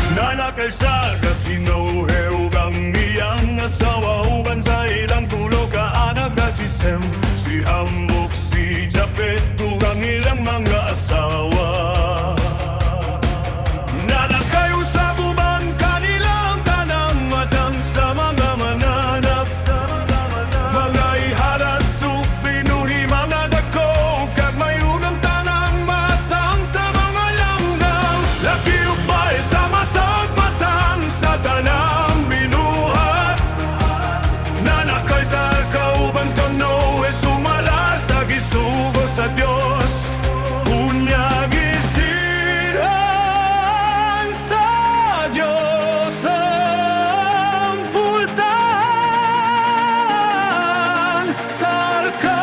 Nanakay sa kasino ug ang iyang asawa uban sa ilang tulo ka anak na si Sem, si Ham ug si Japet ug ang ilang mga asawa. Nanakay usab uban kanilang tanang matang sa mga mananap, mga ihalas ug binuhi, mga dako kag mayo ang tanang matang sa mga langgam, laki ug babae, sa matag matang sa tanang binuhat. Nanakay sa arka uban kang Noe sumala sa gisugo sa Dios. Unya gisinhan sa Dios ang pultahan sa arka.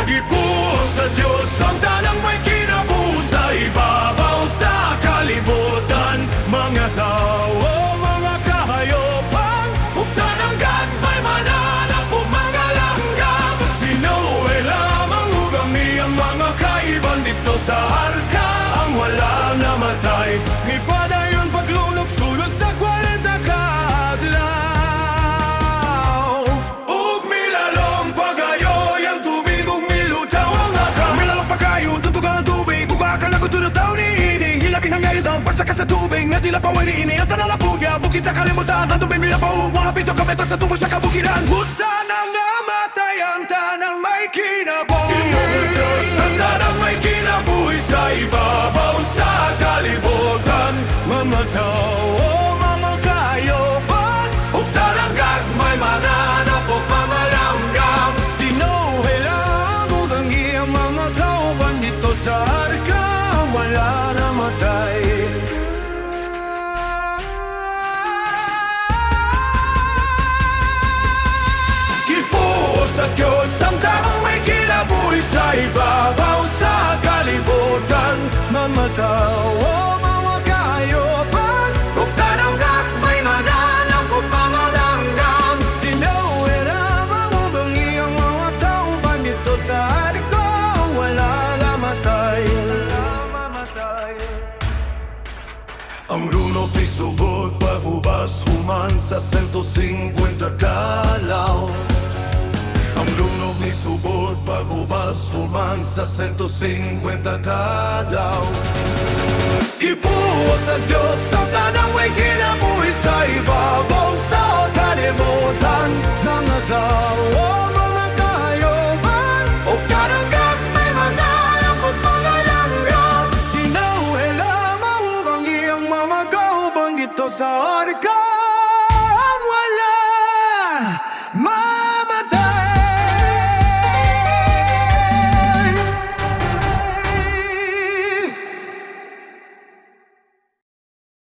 Gipuos sa Dios ang tanang may kinabuhi sa ibabaw sa kalibutan, mga tao, mga kahayopan, ug tanang gagmay mananap ug mga langgam. Si Noe lamang ug ang iyang mga kaiban didto sa arka ang wala namatay. Mipadayon paglunok sulod sa 40 ka adlaw. Ug milalom pagayoy ang tubig ug milutaw ang arka. Milalom pagayo, tugtog ang tubig. Ug ang nagutulutaw ni ini. Hilabing hanggayon ang pagsaka sa tubig nga tila paway ni ini. Ang tanan napugya, bukid sa kalibutan. Ang tubig milapaw, mga 7 ka metro sa tubos sa kabukiran. Busa nang namatay ang tanang may kinabuhi. Diyos ang tanang may kinabuhi sa ibabaw sa kalibutan, mga tao, mga kahayopan, ug tanang gagmay mananap ug mga langgam. Si Noe lang ug ang iyang mga kauban didto sa arka ang wala namatay. Gipuos sa Diyos ang tanang may kinabuhi sa ibabaw sa kalibutan, Mga tao, mga kahayopan, ug tanang gagmay mananap ug mga langgam. Si Noe lamang ug ang iyang mga kauban didto sa arka ang wala namatay. Ang lunok nisugod pag-ubas human sa 150 ka adlaw. Ang lunok nisugod pag-ubas human sa 150 ka adlaw. Gipuos sa Diyos ang tanang may kinabuhi sa ibabaw sa kalibutan.